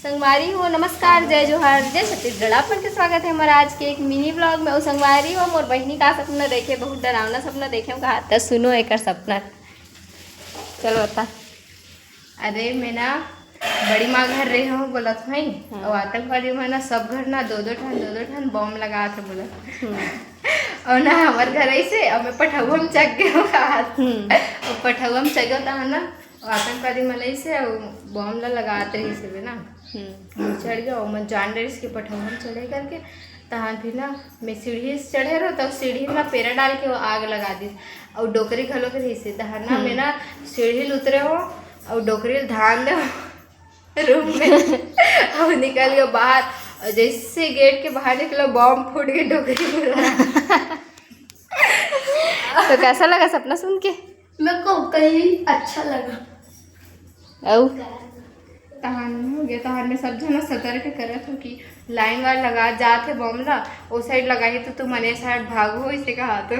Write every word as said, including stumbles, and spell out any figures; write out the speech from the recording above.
संगवारी हो, नमस्कार, जय जोहार, जय छत्तीसगढ़। आप मन के स्वागत है हमारा आज के एक मिनी व्लॉग में। अउ संगवारी हो, मोर बहिनी का सपना देखे, बहुत डरावना सपना देखे हो कहा, त सुनो एकर सपना। चलो बता। अरे, मैं ना बड़ी माँ घर रहे हो बोलत हई, हाँ। अउ आतंकवादी मन ना सब घर ना दो दो ठन, दो दो ठन बम लगात है बोलत। हम्म। अउ ना हमर घर ऐसे, अउ मैं पठौआ में चघ गए हो कहा। हम्म। अउ पठौआ में चघ गए तहाँ ना, अउ आतंकवादी मन ऐसे, अउ बम ला लगात रही से ना। हम्म। चढ़ गए, अउ मैं जान डरिस के पठौआ में चढ़े करके, तहाँ फिर ना मैं सीढ़ी से चढ़े रहो, तब सीढ़ी में पेरा डाल के वो आग लगा दी, अउ डोकरी घलो के रही से, तहाँ ना मैं ना सीढ़ी ल उतरे हो, अउ डोकरी ल धान दे हो रूम में, अउ निकल गए बाहर, अउ जैसे गेट के बाहर निकलो, बम फूट के डोकरी पूरा। तो कैसा लगा सपना सुन के? मेरे को कहीं अच्छा लगा। अउ? तहान हो गया, तहान में सब जना सतर्क करत हो कि लाइन वार लगा जात है बम ला, ओ साइड लगाही तो तुम मने साइड भागो, इसे कहा तो।